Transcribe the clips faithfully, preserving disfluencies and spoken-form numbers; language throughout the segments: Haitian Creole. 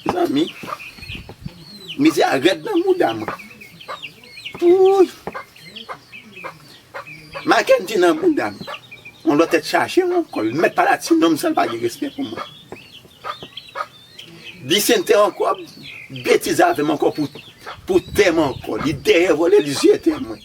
Mezanmi, mizè a rèd nan mouda mwen. Wouy! Mackendy nan mouda m. Yon lòt tèt chaje ankò. L mèt pale a ti nonm san l pa gen respè pou mwen. Bisente ankò, betize avè m ankò pou, pou tè m ankò. Li dèyè vòlè, li jete mwen.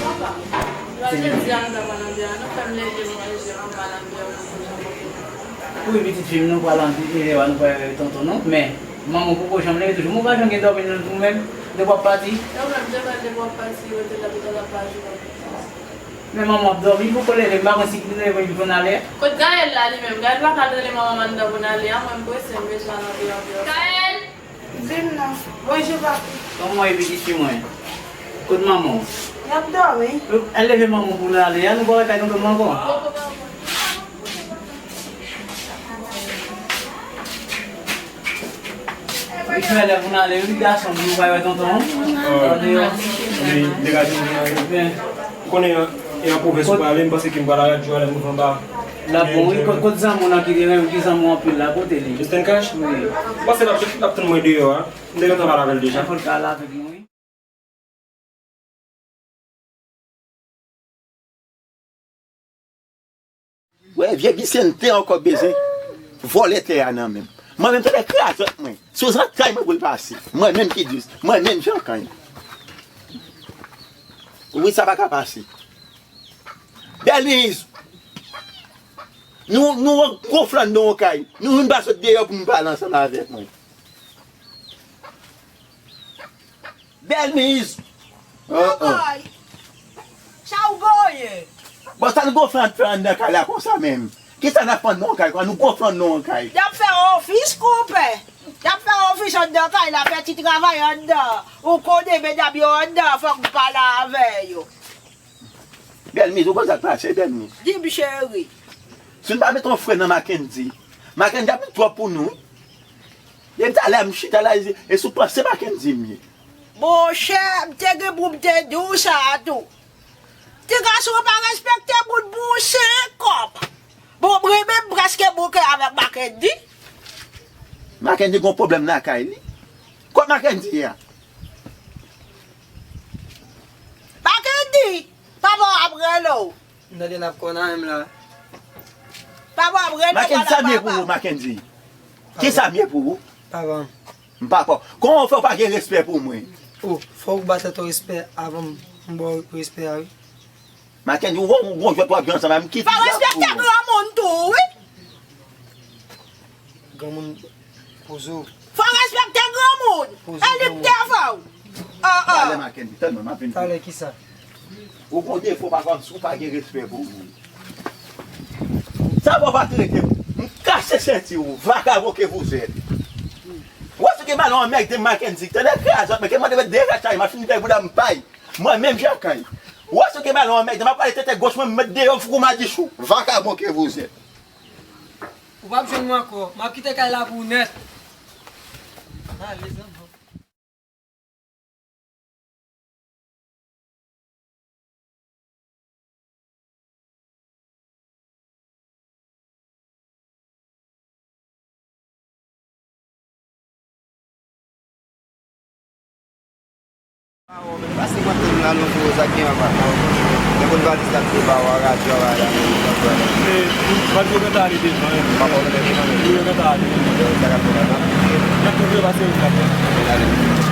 Papa, jodi a nou ta pral nan byen an, nou fè m leve manje, nou pral nan byen an. Wi, pitit fi m, nou pral antre, nou pral wè tonton nou, men manman poko janm leve toujou. Mwen pa janm gen dòmi nan nou menm, depi w ap pati. Yo menm, depi w ap pati, yo te la, te la pa jou. Men manman ap dòmi, poko leve, m pa konn si li leve pou n ale. Kot Gaël la li menm? Gaël pa ka rele manman m anndan pou n ale a, mwen m prese, m bezwen al antre antre. Gaël! Vin non. Bonjou, papi. Kòman w ye, pitit fi mwen? Kot manman w? Y ap dòmi. Al leve manman w pou n ale a, nou pa wè kay tonton nou ankò. Li fè lè pou n ale, wi, gason, nou pa wè tonton. An deyò. Li degaje pou n ale. Byen. Ou konnen, e an pwovens ou prale, m panse ke m pral al radyo a lè m rive anba. L ap bon, wi. Kot, kot zanmi w nan ki te renmen, ki zanmi w anpil la, kote li? Mister Cash? Wi. M panse l ap, l ap tann mwen deyò a. M te gentan pale avè l deja. Fò l ka al avèk nou, wi. Wè, vye Bisente ankò bezwen vòlè tè a nan men m. Mwen menm, tande krazòt mwen. Sou zantray mwen pou l pase. Mwen menm ki di, mwen menm Jan Kany. Wi, sa pa ka pase. Bèlmiz, nou, nou gon flann nan yon kay. Nou vin pa sot deyò pou nou pale ansanm avèk mwen. Bèlmiz! Oh, oh. Sa w genyen? Bon, sa nou gon flann fè anndan kay la konsa menm? Kisa n ap fè anndan yon kay konsa? Nou gon flann nan yon kay. Y ap fè ofis koupe. Y ap fè ofis anndan kay la, fè ti travay anndan. Ou konnen medam yo anndan, fòk m pale avè yo. Bèlmiz, ou konn sa k pase, Bèlmiz? Di m, cheri. Si n pa met yon fren nan Mackendy, Mackendy ap vin twòp pou nou. Depi talè m chita la, e, e sou panse Mackendy m ye. Monchè, m te gen pou m te di w sa a tou. Ti gason pa respekte moun pou yon senk kòb. Bon, mwen menm m prèske bouke avèk Mackendy. Mackendy gon pwoblèm lakay li. Kot Mackendy ye a? Mackendy! Papa w ap rele w. M tande l ap kòna menm la. Papa w ap rele w. Mackendy, sa m ye pou ou, Mackendy? Kisa m ye pou ou? Papa m. M papa w. Kòman w fè w pa gen respè pou mwen? O, fò w ba tèt ou respè avan m, m ba w respè a, wi. Mackendy, ou gon, ou gon jwèt w ap jwe ansanm avè m, m kite sa pou ou. Fò w respekte granmoun tou, wi. Granmoun, poze w. Fò w respekte granmoun. Poze w, granmoun. E li k te fè w. Ah, ah. Talè, Mackendy, tann mwen, m ap vin. Talè kisa? Ou gon defo, papa m, si w pa gen respè pou moun. Sa fè w pa trete m. M kache senti w, vagabon que vous êtes. Ou wè si w gen malè w anmède m, Mackendy. Tande krazòt, men ke mande met deja chay, m ap fin fè bouda m pay. Mwen menm Jan Kany. Ou wè si w gen malè w anmède m, m ap pale tete goch mwen, m met deyò foukou madichou. Vagabon que vous êtes. Ou p ap jwenn mwen ankò. M ap kite kay la pou ou nèt. Ale, zanmi. Pase mwen tann la, nou fè sa k gen anba. Mwen konn valiz la, te ba w a radyo a la. E, valiz yo gentan ale devan, wi. Papa, w gentan ale devan, wi. Wi, yo gentan ale. Sa k ap fè la, non? Y ap tou vle pase yo, y ap fè. Ale.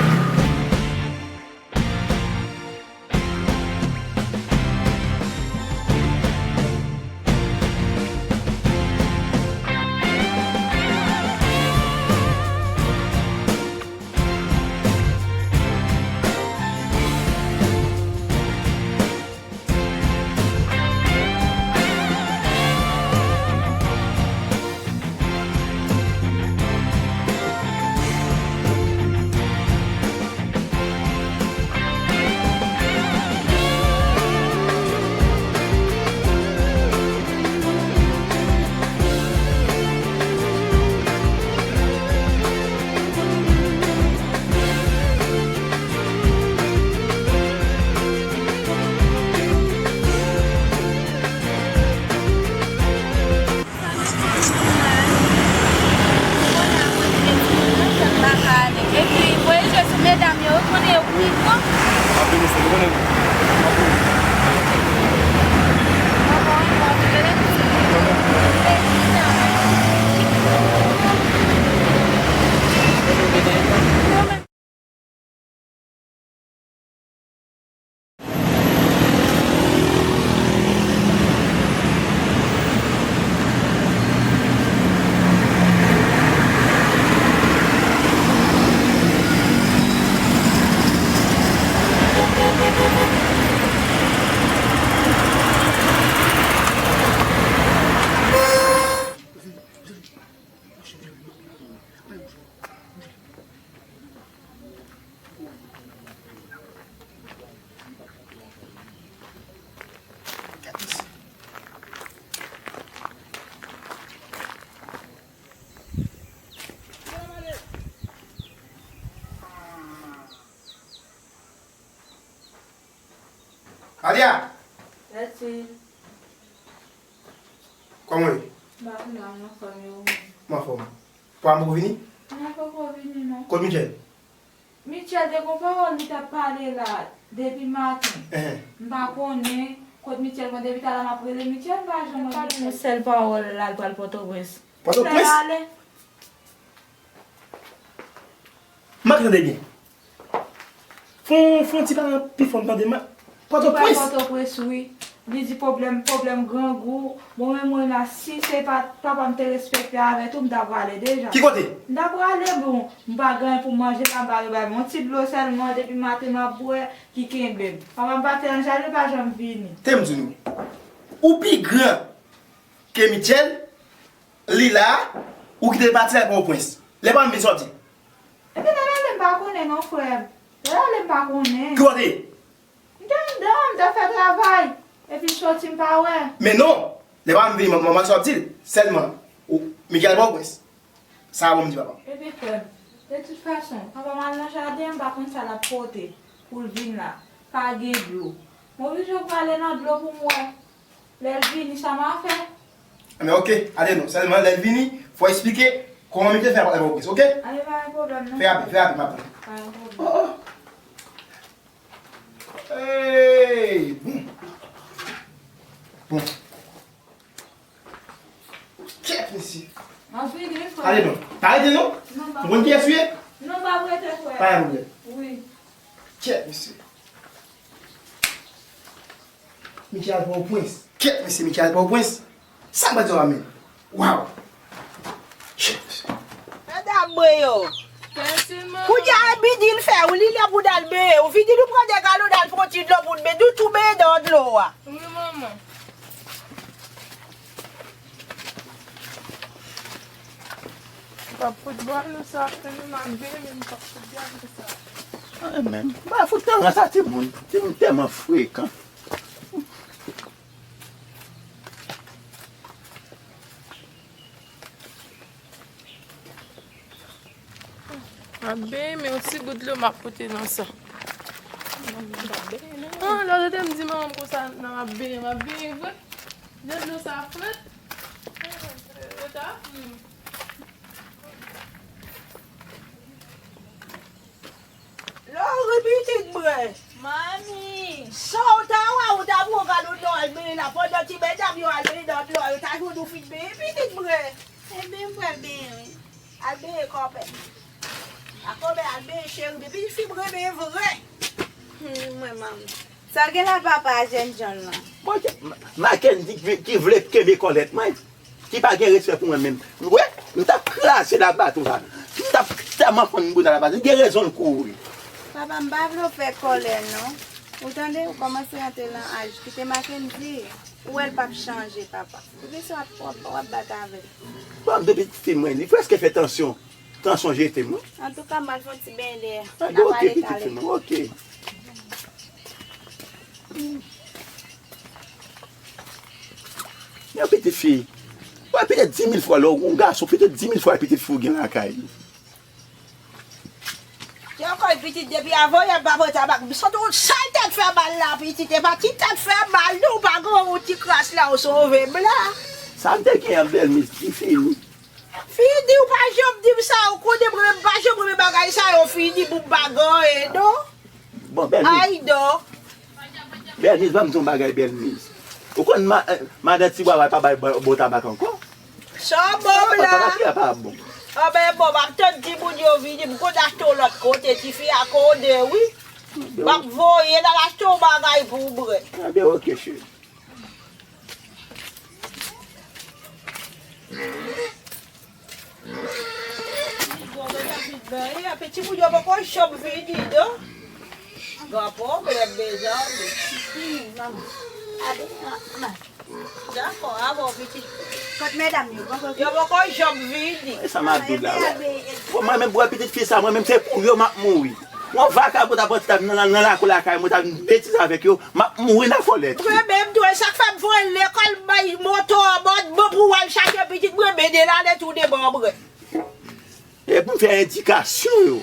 Ya! Lèti. Kòman w ye? M pa konn, m anfòm, e ou menm? M anfòm. Papa m poko vini? Non, poko vini, non. Kot Mitchell? Mitchell te gon pawòl li t ap pale la depi maten. Enhen. M pa konnen kot Mitchell, mwen depi talè m ap rele Mitchell, m pa janm wè Mitchell. Yon sèl pawòl la, l pral Pòtoprens. Pòtoprens? Lè ale. M pa tande byen. Fon, fon ti pale pi fò m tande mal. Pòtoprens. Pòtoprens, wi. Li di pwoblèm, pwoblèm grangou. Bon, men mwen la, si se pa papa m te respekte avè tou, m ta prale deja. Ki kote? M ta prale, bon. M pa gen anyen pou m manje la, m pa gen bagay. Yon ti dlo sèlman, depi maten m ap bwè, ki kenbe m. Papa m pati nan jaden, pa janm vini. Te m di nou, ou pi gran ke Mitchell, li la, ou kite l pati al Pòtoprens. Lè pa m vin sòti. Epi lè l ale m pa konnen non, frè m. Lè l ale m pa konnen. Ki kote? M te anndan, m t ap fè travay. Epi soti m pa wè. Men non, lè pa m vini, manman sòti l. Sèlman, ou, Mitchell Pòtoprens. Sa bon m di papa m. Epi frè m, de tout fason, papa m al nan jaden, m pa konn sa l ap pote pou l vin la. Pa gen dlo. M oblije prale nan dlo pou m wè. Lè l vini, sa m a fè? Enben, oke, ale non. Sèlman, lè l vini, fò eksplike kòman Mitchell fè al Pòtoprens, oke? Ale, pa gen pwoblèm, non. Fè rapid, fè rapid, m ap tann. Pa gen pwoblèm. Oh, oh. Hey, bon. Bon. Kèt, mesye. M ap vini, frè. Ale non. Pa rete non. Non, pa. Ou konn kiyès ou ye? Non, m ap rete, frè. Pa gen pwoblèm. Wi. Kèt, mesye. Mitchell Pòtoprens. Kèt, mesye, Mitchell Pòtoprens. Sa m pral di w la menm? Waw! Kèt, mesye. Medam mwen yo. Kounye a, e bidil fè, ou li lè pou n al benyen. Ou bidil ou pran de galon, n al pran ti dlo pou n benyen. Nou tou benyen nan dlo a. Wi, manman. M p ap fout bwè dlo sa, se nou m ap benyen, men m p ap fout bwè dlo sa. Ah, men, m pa fout nan rans a timoun. Timoun tèlman frekan. M ap benyen, men yon ti gout dlo m ap pote nan sa. Ah, lòt te m di manman m konsa, nan m ap benyen, m ap benyen vre. Jan dlo sa frèt. Yo ta fri m. Lori pitit mwen. Manmi. Sa w ta wè, ou ta pran gad ou dlo al benyen la, pandan ti medam yo al benyen nan dlo a, yo ta jwenn ou fin benyen pitit mwen. Ebyen, m pral benyen, wi. Al benyen kòpè. A kòpè, al benyen cheri, men pitit fi m renmen vre. Hmm, mwen, manmi. Sa w gen la, papa a jènjan lan? Bon, Mackendy ki, ki vle kenbe kòlèt mwen, ki pa gen respè pou mwen menm. Ou wè, m t ap kraze labaton sa. M t ap tèlman fann bounda labaton. Li gen rezon l kouri. Papa, m pa vle w fè kòlè, non. Ou tande, ou kòmanse rantre nan aj. Kite Mackendy, ou wè l p ap chanje, papa. Poukisa w ap, w ap, w ap bat avè l? Bon, m de pitit fi mwen, li prèske fè tansyon. Tansyon jete m, wi. Antouka, m al fè yon ti benyen dèyè. Ah, n a pale talè. Oke, pitit fi mwen, oke. Men pitit fi, w ap pete di mil fwa lè w yon gason, pete di mil fwa pitit fi w gen lakay li. Ti ankò pitit depi avan yè pa pran tabak. M santi yon sal tèt fè mal la, pitit. E pa ti tèt fè mal, non, w pa gen yon ti kras la, w sove m la. Sa m te gen an bèlmi, li fini. Fini, w pa janm di m sa, ou konnen mwen menm, m pa janm renmen bagay sa yo fini pou m pa gen anyen, non. Bon, bèlmi. Ay, non. Bèlmiz, ban m di yon bagay, Bèlmiz. Ou konn ma-, eh, madan Ti Bwabway pa bay bon, bon tabak ankò? Sa bon la. Tabak la pa bon. Anben bon, m ap tann timoun yo vini, m konn achte yon lòt kote, tifi a konnen, wi. M ap voye l al achte yon bagay pou w bwè. Anben, oke, cheri. Bon, men sa vin benyen, epi timoun yo poko janm vini, non? Gen pwoblèm, mezanmi. Wi, manman. Dakò, a bon, pitit. Kot medam yo, poko vini? Yo poko janm vini. E sa m ap di w la, wè. Bon, mwen menm, bwè pitit fi sa, mwen menm, se pou yo m ap mouri. Yon vakabon ta pran ti tab nan, nan, nan lakou lakay mwen, ta vin betize avèk yo, m ap mouri nan kòlèt. Mwen menm tou, e sa k fè m voye l lekòl, m bay moto an mòd, bon, pou w al chache pitit mwen, men de lane tou de bò mwen. E pou m fè endikasyon yo.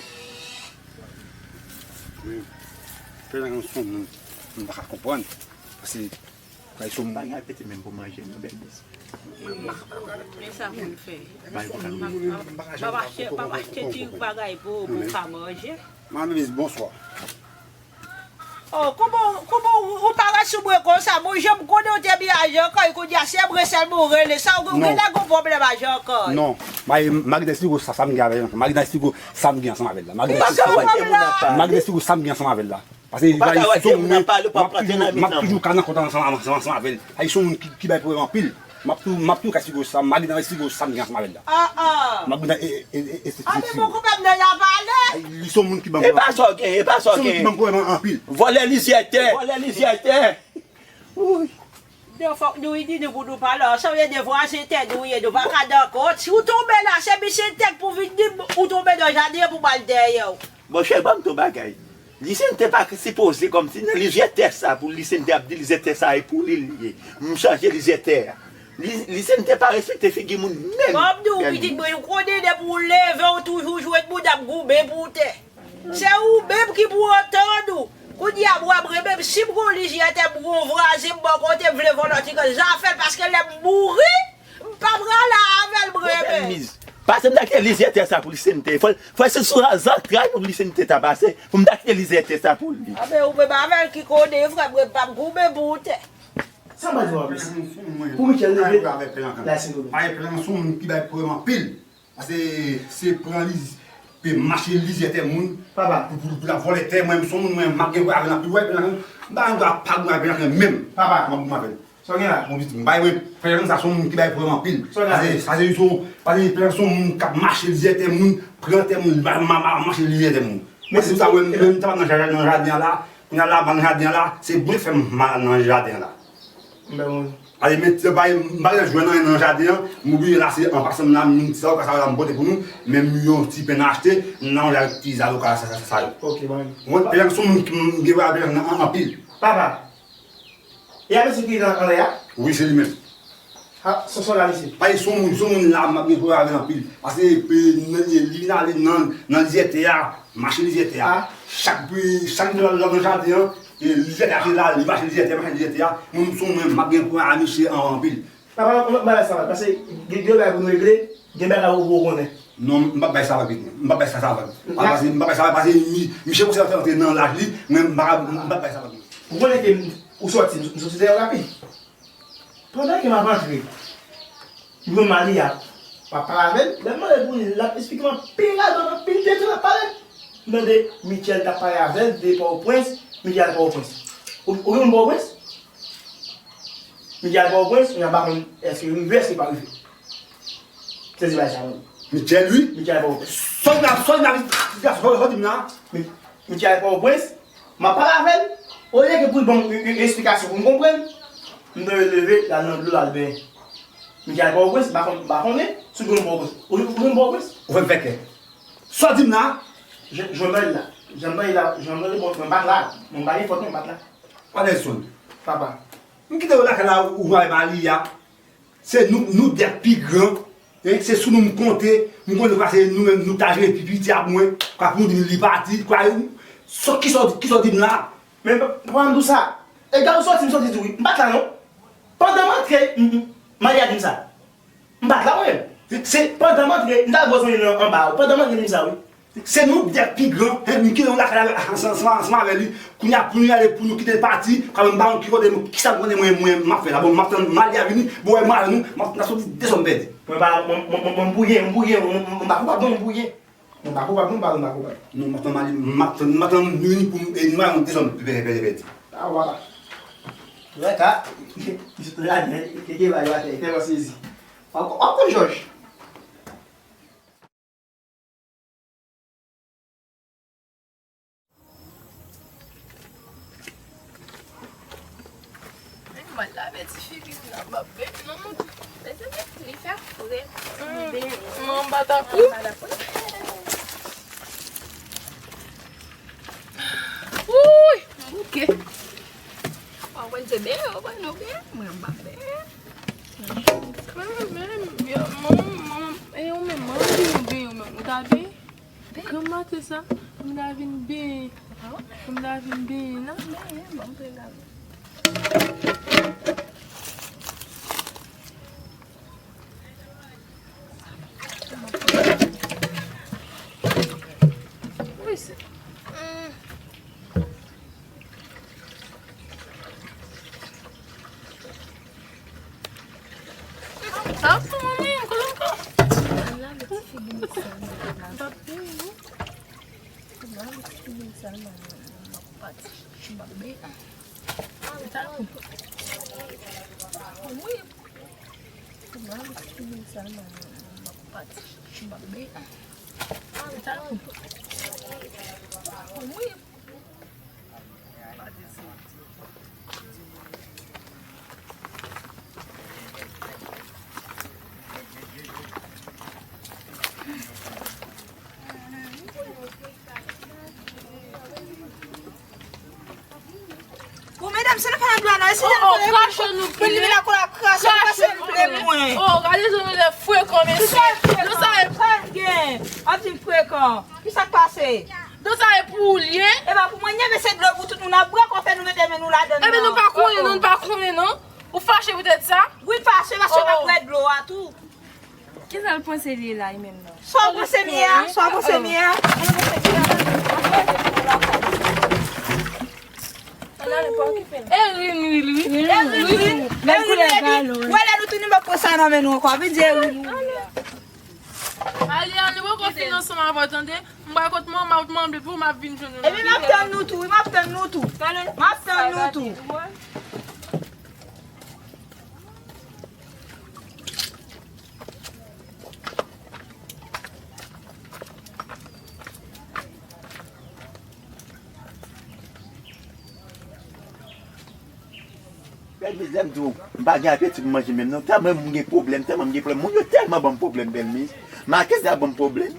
Wi. Fè nan son moun, m pa ka konprann. Se kay sou m. Pa gen apeti menm pou manje, non, bèl bèl. Men sa pou n fè. Bay pou kalori. M ap achte, m ap achte ti bagay pou, pou w ka manje. Manmi, bonswa. Oh, kòman, kòman ou, ou parèt sou mwen konsa? Bon, jan m konnen w te byen a Jean Coy, kounye a se mwen sèlman ou rele. Sa ou gen, ou genlè gen pwoblèm a Jean Coy. Non, Marina esplike w sa, sa m gen avè l. Marina esplike w sa m gen ansanm avè l la. Marina esplike w sa m gen ansanm avè l la. Paske li pa ka wè ke moun ap pale, w pa pran tèt nan mitan moun. M ap toujou ka nan kont ansanm, ansanm, ansanm avè l. Ay, se yon moun ki, ki bay pwoblèm anpil. M ap tou, m ap tou ka esplike w sa, Marina esplike w sa m gen ansanm avè l la. Ah, ah. Marina, e, e, e, e, esplike w. Anben, bon, kòman m nan la pale? Ay, li se yon moun ki ban m pwoblèm. E pa sa w gen, e pa sa w gen. Se yon moun ki ban m pwoblèm anpil. Vòlè lizyè tè, vòlè lizyè tè. Wouy. Non, fòk nou ini nou pou nou pale. Sa w ye de vwazen tè nou ye, nou pa ka nan kont. Si w tonbe la, se misye tèt pou vin di m, ou tonbe nan jaden an pou m al dèyè w. Monchè, ban m di w bagay. Lisente pa sipoze kòmsi nan lizyè tè sa pou Lisente ap di lizyè tè sa e pou li l ye. M chanje lizyè tè a. Li, Lisente pa respekte figi moun menm. Ban m di w, pitit mwen, ou konnen depi w leve, w toujou jwenn moun ap goumen pou tè. Se ou menm ki pou antann ou. Kounye a, m wè mwen menm, si m gon lizyè tè, m gon vwazen m bò kote, m vle vòlò ti kòb, zafè l, paske lè m mouri, m pa prale avè l, mwen menm. Pase m ta kite lizyè tè sa pou Lisente. Fò, fò se sou zantray pou Lisente ta pase, pou m ta kite lizyè tè sa pou li. Anben, ou menm avè l ki konnen, frè mwen, m p ap goumen pou ou tè. Sa m pa di w anplis. Pou Michel leve, la se goumen. Pa gen plan, se yon moun ki bay pwoblèm anpil. Paske se pran liz, pe mache lizyè tè moun. Papa. Pou, pou, pou l ap vòlè tè, mwen, m se yon moun, mwen, m ap gen pwoblèm avè l anpil, wè, pèlen, m pa gen dwa pa gen pwoblèm avè l anpil, menm. Papa. Mwen, mwen avè l. Sa w gen la? Bon, pitit, m bay, mwen, pèlen sa, se yon moun ki bay pwoblèm anpil. Sa w gen la? Paske, paske se yon, paske pèlen se yon moun k ap mache lizyè tè moun, pran tè moun, ma, ma, ma, mache lizyè tè moun. Men se sa, mwen, menm, m ta nan ja-, nan jaden an la, kounye a la, m nan jaden an la, se mwen fè m mal nan jaden an la. Mwen, mwen. Ale, men ti bagay, m pa gen jwenn anyen nan jaden an, m oblije lase an pasan m la, m ti zavoka sa yo la m pote pou nou, men m yon ti pen achte, m nan yon ti zavoka sa, sa, sa, sa yo. Ok, bon. Mwen, pèlen se yon moun ki m gen pwoblèm avè l an, an, anpil. Papa, e a mesye ki nan anlè a? Wi, se li menm. Ha, se, se la, mesye. Pa, se yon moun, se yon moun la, m ap gen pwoblèm avè l anpil. Paske, e, nan, li vin ale nan, nan lizyè tè a, mache lizyè tè a. Ah. Chak, chak jou l al nan jaden an, e, lizyè tè a, se la, li mache lizyè tè, mache lizyè tè a. Mwen, m se yon moun, m ap gen pwoblèm a misye an, anpil. Papa, m, m, m, sa va, paske gen, gen bagay pou nou regle, gen bagay ou, ou konnen. Non, m p ap bay sa vag, pitit mwen. M p ap bay sa, sa vag. Paske m p ap bay sa vag, paske mi, misye kòmanse antre nan laj li, mwen m pa, m p ap bay sa vag. Ou konnen ke m, ou sòti, m, m sòti dèyè w rapid. Pandan ke m ap antre, m wè Malia, m ap pale avè l, lè m mande pou li, l ap esplike m anpil radote, anpil tenten l ap pale. M tande Michel t ap pale avè l de Pòtoprens, Michel Pòtoprens. Ou, ou gen moun Pòtoprens? Michel Pòtoprens, m pa konn èske rive, èske pa rive. Sezi bagay sa menm. Michel, wi. Michel Pòtoprens. Sòl nan, sòl nan, sòl di m nan. Mi-, Michel Pòtoprens, m ap pale avè l, olye ke pou l ban m yon, yon, yon esplikasyon pou m konprann, m te leve, l al nan dlo, l al benyen. Michel Pòtoprens, m pa konn, m pa konnen, si w konn Pòtoprens. Ou, ou konn Pòtoprens? Ou fè m fè kè. Sa w di m la? Jan, jan m tande la. Jan m tande la, jan m tande, bon, mwen m pa t la. Mwen m pa gen fòt, non, m pa t la. Adelson. Papa. M kite w lakay la, ou, ou pale Malia. Se nou, nou dèt pi gran. Hein, se sou nou m konte. M konte pase nou menm, nou ta jere pi piti ak mwen. Kwa pou nou di m li pati. Kwa, sòt ki sòt, ki sòt di m la? Men, papa m di w sa. E gade w sòti, m sòti tou wi. M pa t la non. Pandan m antre, m, m, Malia di m sa. M pa t la mwen menm. Se pandan m antre, m t al bwè yon nan anba a wi. Pandan m antre, li di m sa wi. Se nou dèt pi gran, hein, m kite nou lakay la ansanm, ansanm, ansanm avè li. Kounye a, pou nou ale, pou nou kite l pati, kanmenm, m pa konn ki kote, kisa m konnen mwen, mwen, m ap fè la. Bon, m ap tann Malia vini, bon, wè, mwen avè nou, m ap, n ap soti de zòn pèdi. Mwen pa, mwen, mwen, mwen, mwen bouye, mwen bouye, mwen, mwen, mwen pa koupab non, mwen bouye. Mwen pa koupab non, mwen pa, mwen pa koupab. Non, m ap tann Malia, m ap tann, m ap tann nou vini pou m, e, nou al nan de zòn pèdi, pèdi, pèdi. Ah, voilà. Wè ka, misye tonbe ladan, keke ba yo atè, fè mwen sezi. W ap, w ap konn Jòj. Mwen lave ti figi m nan, m ap benyen nan mouton. Mezanmi, li fè fre. Mwen pa ta pou. Wouy, m bouke. Ou pa konn se benyen, ou konn nou benyen? Mwen m pa benyen. Mwen menm, yo, mwen, mwen, e ou menm, mwen m di nou benyen, ou menm, ou ta benyen? Granm maten sa, m ta vin benyen. M ta vin benyen la. Benyen, bon, se la. Sa ap fè manmi, kote m ka? Lave ti figi m sèlman. M pa peye, wi. Lave ti figi m sèlman. M ap pati. M ap beye. Sa ap fè. Wi. Lave ti figi m sèlman. M ap pati. M ap beye. Sa ap fè. Wi. Bon, medam, se nou pa nan dwa la, e si nou pa nan dwa la, krache nou pile. Pile la, kou la krache, nou pa se nou pile mwen. Oh, gade jan nou lè frekan, mesye. Nou sa e gen. Ap di frekan. Ki sa k pase? Dlo sa e pou ou l ye? E pa pou mwen, nye, men se dlo pou tout moun ap bwè, kòfè nou mete men nou ladan l. Ebyen, nou pa konnen non, nou pa konnen non. Ou fache poutèt sa? Wi, m fache paske m ap bwè dlo a tou. Kisa l panse li ye la, li menm nan? Sa w panse m ye a? Sa w panse m ye a? E rin wi, wi. E rin wi. Menm koulè galon. Wè lè nou tounen m ap pran sa nan men nou ankò. Vin di e rin wi. Malia, nou poko fin ansanm avè w tande. M pral kot manman, m ap mande pou w, m ap vin jwenn ou. Epi m ap tann nou tou, wi, m ap tann nou tou. M ap tann nou tou. Bèlmiz, lè m di w, m pa gen apeti pou manje menm non. Tèlman m gen pwoblèm, tèlman m gen pwoblèm. Moun yo tèlman ban m pwoblèm, Bèlmiz. Makèt ap ban m pwoblèm.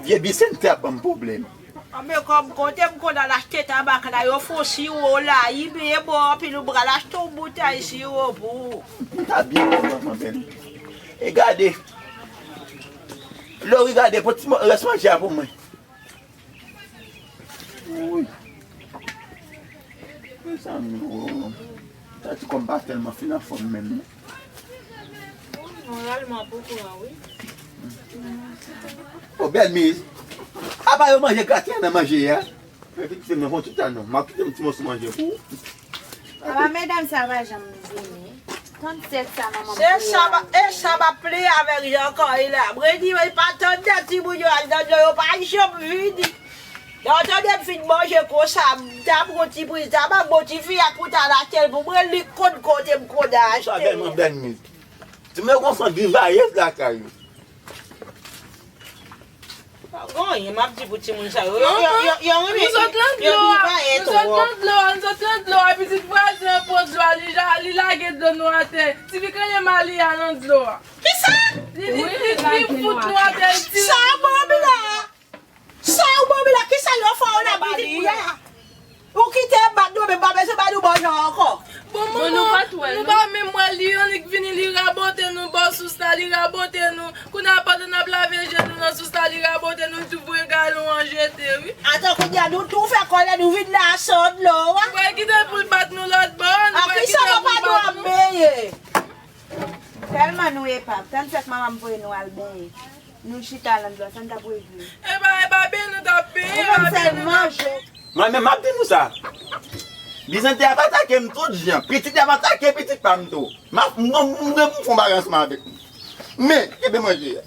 Vye Bisèn te ap ban m pwoblèm. Anben, kòm kote m konn al achte tabak la, yo fè w siwo la, li byen bon anpil, ou pral achte yon boutèy siwo pou ou. M ta byen kontan, manman Bèl. E gade, Lori, gade, pran ti mo-, rès manje a pou mwen. Wi. Mezanmi, oh. Sa di kòm pa tèlman fin anfòm menm non. Moralman poko a wi. Oh, Bèlmiz. Apa yo manje graten an nan manje a? Mwen vin fè mwen fon ti tan non. M ap kite yon ti moso manje pou ou. Apa medam sa pa janm vini? Tann sèt sa manman m. Se sa, e sa m ap plenyen avèk Jean Cory la. Mwen di mwen pa tann dat timoun yo al nan dlo yo pa janm vini. Lè w tande m fin manje konsa, m ta pran ti priz tabak, bon ti fiyèt pou ta lache l pou mwen, li konn kote m konn achte. Sa tèlman bèl miz. Ti mwen konn san grivayez lakay ou. Pa gen anyen m ap di pou timoun sa yo. Yo, yo, yo, yo renmen, yo grivayez twòp. Nou sot nan dlo a, nou sot nan dlo a, pitit vwazen an pran dlo a, li ja, li lage dlo nou atè. Ti fi kenbe Malia nan dlo a. Kisa? Li, li, li, li fout nou atè, li tire. Sa bon, Bila? Sa ou ban m la, kisa yo fè w la, pitit mwen? Ou kite bat nou, men m pa bezwen ba nou manje ankò. Bon, manman, nou pa menm wè li, annik vini, li rabote nou bò sous la, li rabote nou. Kounye a pandan n ap lave je nou nan sous la, li rabote nou, li tou voye galon an jete, wi. Atan, kounye a nou tou fè kòlè, nou vin la san dlo a. Nou pral kite l pou l bat nou lòt bò, nou pral kite l pou l bat nou. A kisa nou pa dwe ap benyen? Tèlman nou epav, tann sèt manman m voye nou al benyen. Nou chita nan dlo a, sa n t ap regle? Epa, epa, benyen nou t ap benyen, epa, benyen nou t ap benyen. Mwen menm, m ap di nou sa. Bizante ap atake m tout jan. Pitit li ap atake pitit pa m tou. M ap, m, m, m, m fè yon bagay ansanm avèk nou. Men, kenbe manje a.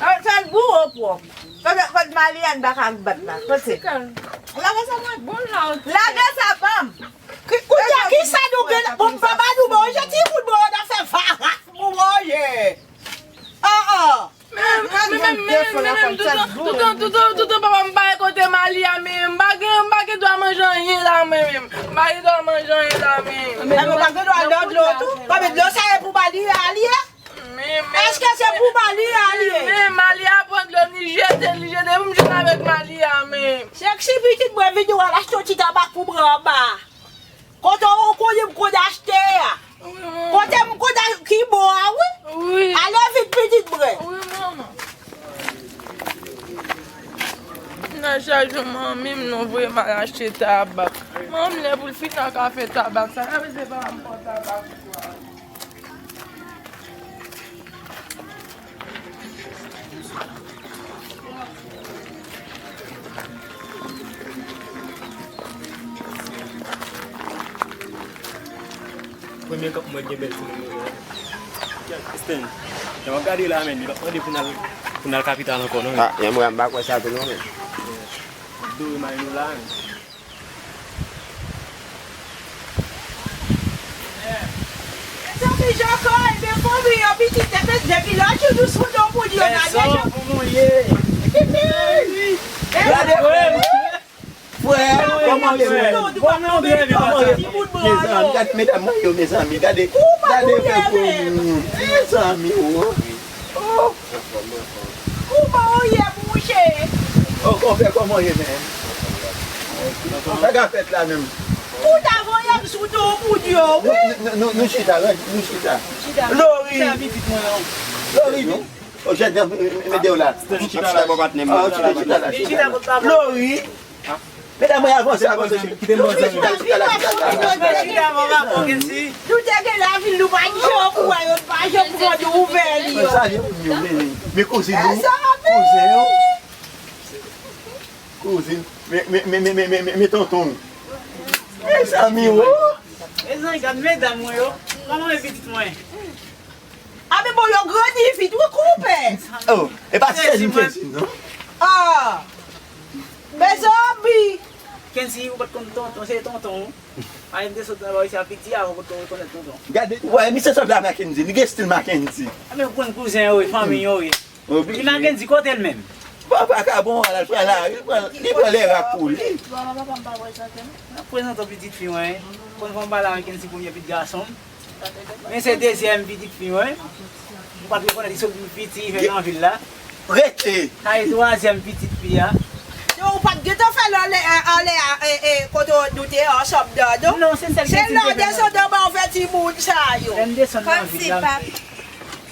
Ah, fè l gwo pwòp. Fè, fè, fè Malia pa ka bat la. Kote? Lage sa mwen. Bon, la, lage sa, ban m. Ki, kounye a, kisa nou gen la? Bon, m pa ba nou manje, timoun mwen yo nan fè varas pou manje. Ah, ah. Men, men, men, men, men, men, men, toutan, toutan, toutan, toutan, papa m pa kote Malia, men m pa gen, m pa gen dwa manje anyen la, mwen menm. M pa gen dwa manje anyen la, men. Mwen pa gen dwa nan dlo tou. Kòm dlo sa e pou Malia li ye? Men, men, èske se pou Malia li ye? Men, Malia pran dlo, li jete, li jete, pou m jwenn avèk Malia, men. Sèksi pitit mwen vini, w al achte yon ti tabak pou mwen anba. Kote w konnen m konn achte a? Wi, manman. Kote m konn a-, ki bò a, wi? Wi. Ale vit, pitit mwen. Wi, manman. Chak jou manmi m nou voye m al achte tabak. Manmi m lè pou l fin nan kafe tabak sa, epi se pa m pran tabak pou al. Premye kòb mwen gen bèl timoun yo. Sten, jan w ap gade la, men, li p ap mande pou n al, pou n al kapital ankò, non, men. Ah, men mwen, m pa kwè sa tou, non, men. Dore may nou la, men. Mezanmi, Joko, ebyen, fanmi an, pitit, depi, depi lòt jou nou sou do pou di yo, gade jan pou mouye. Gade, frè, kòman w ye, frè? Kòman w ye, mezanmi? Gade medam mwen yo, mezanmi, gade, gade fè pou moun, mezanmi, o. O. Kòman w ye, mouche? O, konpè, kòman w ye, menm? Sa k ap fèt la, menm? Ou ta voye m sou do moun yo, wi. Nou, nou, nou, nou chita, wi, nou chita. Lori! Lori, non? O, jèn, mete w la. Chita la, bò patnè m. Ah, chita, chita la, chita la. Lori! Medam, mwen avanse, avanse. Kite m bò sa. Nou te gen lavil, nou pa t janm wè yo, pa janm pran de ouvè li yo. Sa, men, men, men kouzin nou, kouzin yo, kouzin, men, men tonton. Mezanmi, wo. Mezanmi, gad medam mwen yo. Kòman e pitit mwen? A, men bon, yo grandi vit, wi, konpè. Oh, e pa ti Kenzi, Kenzi, non? Ah. Mezanmi. Kenzi, ou pa t konn tonton, se tonton ou. A, m te sot nan bò isi a piti, avan ou te konn tonton. Gade, wè, misye sanble a Mackenzie, li gen stil Mackenzie. A, men ou konn kouzen yo, fanmi yo, wi. Li Mackenzie, kote l menm? Bon, pa ka bon, al fè lari, li pran, li pran lè rak pou li. Bon, papa, papa, m pa prezante m. Nan prezante w pitit fi mwen, wi. Konn fè m pale avèk Kenzi premye pitit gason m. Men se dezyèm pitit fi mwen. Ou pa t rekonèt li sot piti, fè nan vil la. Rete. Sa e twazyèm pitit fi a. Yo, ou pa t gentan fè l anlè, anlè, e, e, kote nou te ansanm nan, non? Non, se sèl Kenzi te fè. Lè w desann anba, w fè timoun sa yo. Lè m desann nan vil la. Kòmsi papa,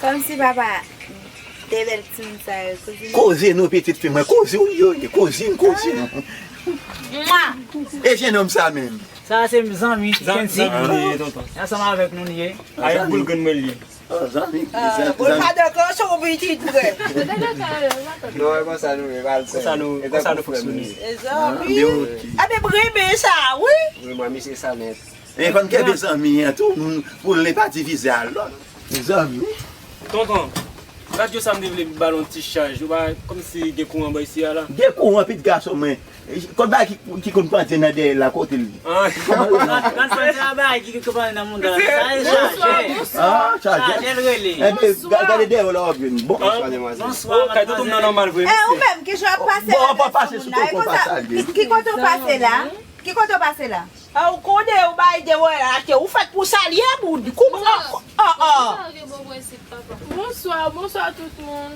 kòmsi papa. De bèl timoun sa yo, kouzin. Kouzin nou, pitit fi mwen, kouzin w yo ye, kouzin, kouzin. Mwa. E jennonm sa menm? Sa se zanmi, zanmi, zanmi li ye, tonton. Ansanm avèk nou li ye. Avèk boul grenn mwen li ye. Ah, zanmi, zanmi. Boul pa dakò, se yon pitit frè. Non, e konsa nou ye, konsa nou, konsa nou fonksyone. E zanmi. Ebyen, m renmen sa, wi. Wi, mwen, misye sa nèt. Men fò n kenbe zanmi an tou, pou l pa divize a lòt. Zanmi. Tonton, radyo sa m te vle ba l yon ti chaj. Ou pa kòmsi gen kouran bò isi a la? Gen kouran, pitit gason mwen. Kot bagay ki, ki konn pandye nan dèyè la, kote l ye? Nan pandye a bagay ki konn pandye nan mouda la. Sa e chaje. Ah, chaje. Chaje l rele. Ebyen, gade dèyè w la w ap jwenn. Bonswa, demwazèl. Bonswa, madmwazèl. Kay tonton m nan nòmal vre, mesye. Ou menm, ki jan w ap pase? Bon, w ap pase sou tonton pa salye. Ki kote w pase la? Ki kote w pase la? A, ou konnen, ou bay de wè achte, ou fèt pou salye moun. Kouman? An, an, an. Sa gen bon prensip, papa. Bonswa, bonswa tout moun.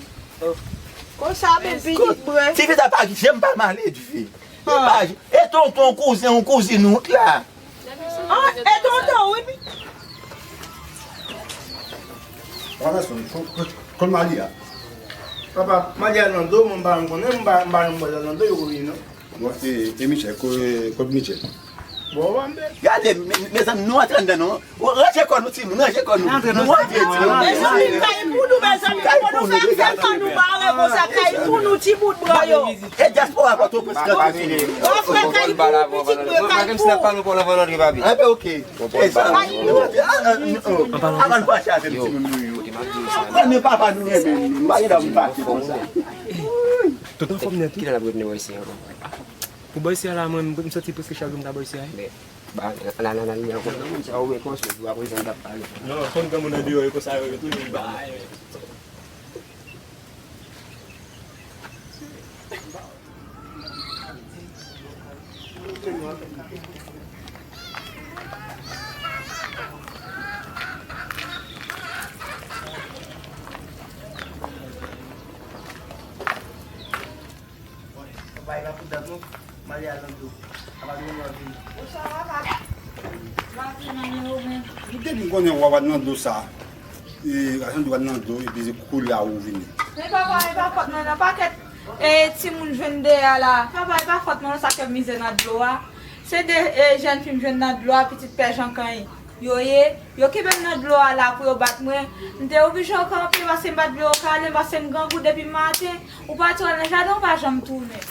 Konsa menm pitit mwen. Tifi sa pa janm pa maledve. Li pa j-, e tonton, kouzen ou kouzin ou t la. An, e tonton, wi. Papa, son, kon, kon, kon Malia. Papa, Malia nan do, mwen pa janm konnen, mwen pa, mwen pa janm wè l nan do, yo konnen, non. Bon, e, e Michel, ko-, e, kot Michel? Bon, bon, men. Gade, me-, mezanmi, nou antre anndan, non. Ranje kò nou, timoun, ranje kò nou. Nou antre, nou antre, timoun. Mezanmi, kay pou nou, mezanmi, kay pou nou, fè, fè kò nou bare konsa, kay pou nou, timoun mwen yo. E dyaspora Pòtoprens lan tou. Bon, frè, kay pou nou, pitit mwen, kay pou nou. Enben, oke. Mezanmi, nou antre, a, a, nou antre. Avan n pase avèk timoun nou yo. Konnen papa nou renmen nou. Nou pa gen dwa vin pase konsa. Tout anfòm nèt, wi. Kilè n ap retounen wè isi ankò? Pou bò isi a la, mwen, m soti prèske chak jou m ta bò isi a, wi. Men, ba, nan, nan, nan, nan, nan, sa ou wè konsa, ou ap rezon t ap pale. Non, konn granmoun andeyò yo konsa, yo toujou ba. Bay la pou dat non. Mali a nan do. A pa gen lòt vini. Bonswa, papa. Mati nan men ou menm. Depi m konnen w a nan do sa. E, gason di w a nan do, epi se koulye a ou vini. Men papa, e pa fòt mwen nan pakèt. E timoun jwenn deyò la. Papa, e pa fòt mwen non, sa k fè m mize nan dlo a. Se de e, jèn fi m jwenn nan dlo a, pitit pè Jankan yo ye. Yo kenbe m nan dlo a la pou yo bat mwen. M te oblije kanpe, pase m bat dlo yo kale, pase m grangou depi maten. Ou pati w al nan jaden, ou pa janm tounen.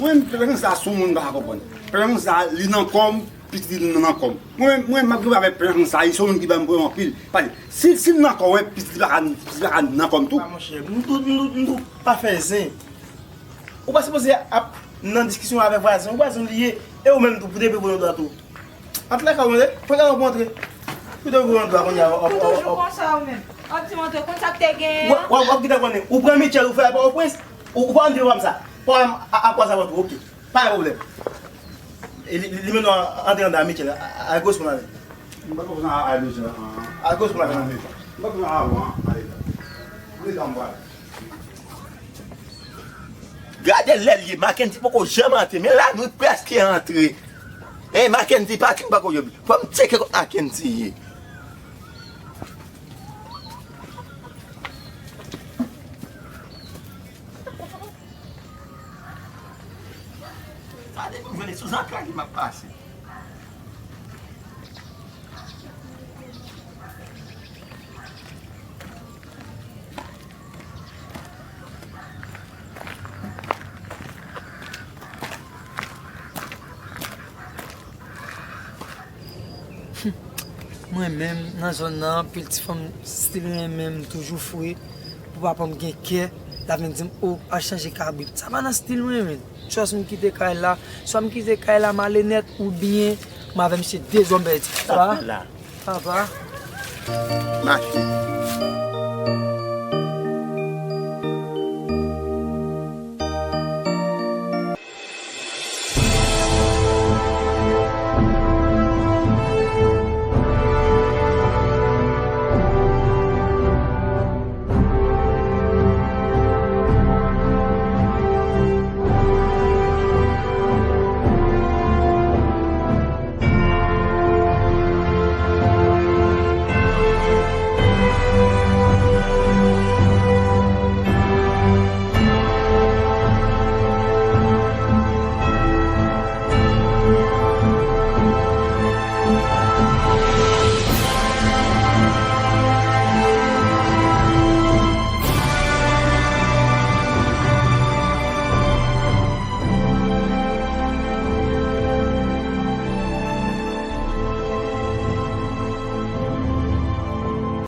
Mwen menm, pè Jankan sa, se yon moun m pa ka konprann. Pè Jankan sa, li nan kò m, pitit li nan kò m. Mwen menm, mwen menm, m ap gen pwoblèm avèk pè Jankan sa, li se yon moun ki ban m pwoblèm anpil. Paske si, si l nan kò w, pitit li pa ka, pitit li pa ka nan kò m tou. Pa, monchè, m tou, m tou, m tou pa fè zen. Ou pa sipoze ap nan diskisyon avèk vwazen. Ou vwazen li ye, e ou menm tou, pou te voye yon dwa tou. Antre lakay ou, mande. Pran gade pou antre. Pou te voye yon dwa, kounye a, w ap, w ap, w ap. Ou toujou konsa ou menm. W ap di m antre, konn sa k te genyen an. W ap, w ap, w ap gentan konnen. Ou pran Michel, ou fè l pa o prens. Ou, ou pa antre pa m sa. Pa m a, a, a kwa sa tou, oke. Pa gen pwoblèm. E li, li, li menm nan antre anndan a Michel, a, a, al koresponn avè l. M pa t konprann a, a, Michel, an. Al koresponn avè l. M pa t konprann a, an, ale la. Antre dan m pral. Gade lè l ye, Mackendy poko janm antre, men la nou prèske antre. Hey, Mackendy pati m pako yo. Fò m tcheke kot Mackendy ye. Sa depi m jwenn li sou zantray li m ap pase. Mwen menm, nan zòn nan, anpil ti fanm still renmen m, toujou fre. Pou papa m gen kè, l ap vin di m, "O, al chanje kabrit." Sa pa nan stil mwen, menm. Trust m kite kay la. Swa m kite kay la m ale nèt, oubyen m avè misye dezòm pèdi. Sa pa la. Papa. Mache.